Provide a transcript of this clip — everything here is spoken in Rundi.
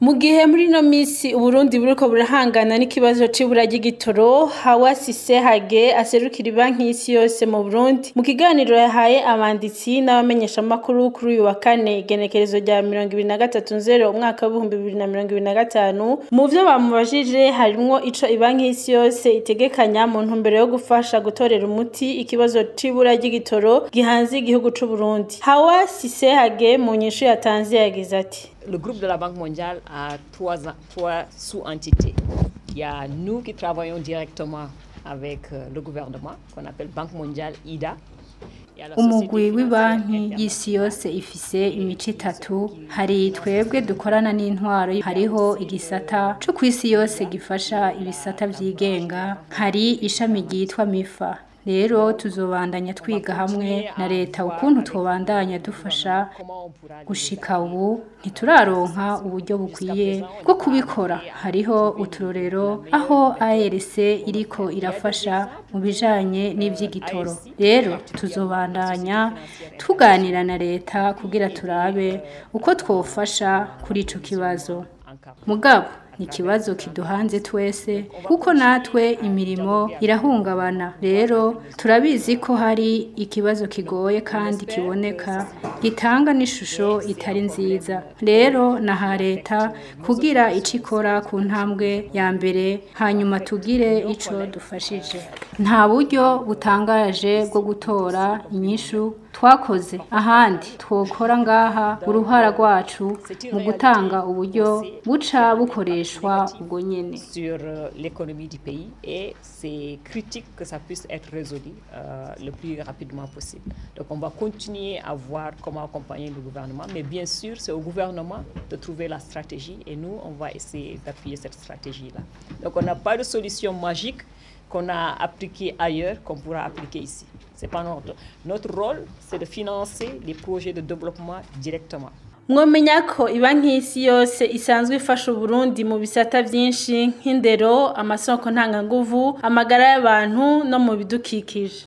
Mu gihe muri ino misi Uburundi buriko burahangana n'ikibazo c'ibura ry'igitoro, Hawa Cissé Hage aserukira Ibanki y'Isi Yose mu Burundi, mu kiganiro yahaye abanditsi n'abamenyeshamakuru kuri uyu wa kane, igenekerezo rya 23.0 umwaka w'2025, mu vyo bamubajije harimwo ico Ibanki y'Isi Yose itegekanya mu ntumbero yo gufasha gutorera umuti ikibazo c'ibura ry'igitoro gihanze igihugu c'Uburundi. Hawa Cissé Hage mu nyishu yatanze yagize ati: Le groupe de la Banque mondiale a trois sous-entités. Il y a nous qui travaillons directement avec le gouvernement, qu'on appelle Banque mondiale IDA. Umugwi w'ibanki y'isi yose ifise imico itatu. Hari twebwe dukorana n'intwaro, hariho igisata co kw'isi yose gifasha ibisata vyigenga, hari ishami ryitwa MIFA. Rero tuzobandanya twiga hamwe na leta ukuntu twobandanya dufasha. Gushika ubu ntituraronka uburyo bukwiye bwo kubikora. Hariho uturorero aho ARC iriko irafasha mu bijanye n'ivy'igitoro. Rero tuzobandanya tuganira na leta kugira turabe uko twofasha kuri ico kibazo. Mugabo ni ikibazo kiduhanze twese, kuko natwe imirimo irahungabana. Rero turabizi ko hari ikibazo kigoye kandi kiboneka, gitanga n'ishusho itari nziza. Rero naha leta kugira ico ikora ku ntambwe ya mbere, hanyuma tugire ico dufashije. Nta buryo butangaje bwo gutora inyishu twakoze ahandi twokora ngaha. Uruhara rwacu mu gutanga uburyo buca bukoreshwa ubwo nyene. Sur l'économie du pays et c'est critique que ça puisse être résolu le plus rapidement possible. Donc on va continuer à voir comment accompagner le gouvernement, mais bien sûr, c'est au gouvernement de trouver la stratégie et nous, on va essayer d'appuyer cette stratégie-là. Donc on n'a pas de solution magique qu'on a appliquée ailleurs qu'on pourra appliquer ici. C'est pas notre rôle, c'est de financer les projets de développement directement. Mwomenya ko Ibanki y'Isi Yose isanzwe ifasha Uburundi mu bisata vyinshi nk'indero, amasoko ntanganguvu, amagara y'abantu no mu bidukikije.